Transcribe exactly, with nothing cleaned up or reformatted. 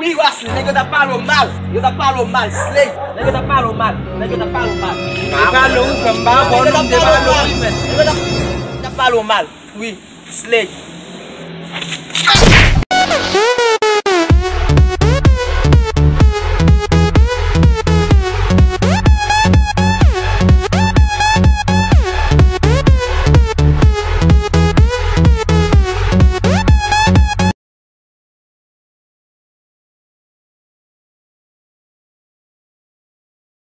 Wi, Wesley, nèg yo t ap pale w mal. Yo t ap pale w mal, Slay. Nèg yo t ap pale w mal. Nèg yo t ap pale w mal. Te pale w, frè m, pa bò, non, m te pale w, wi, men. Nèg yo t ap, t ap pale w mal. Wi, Slay.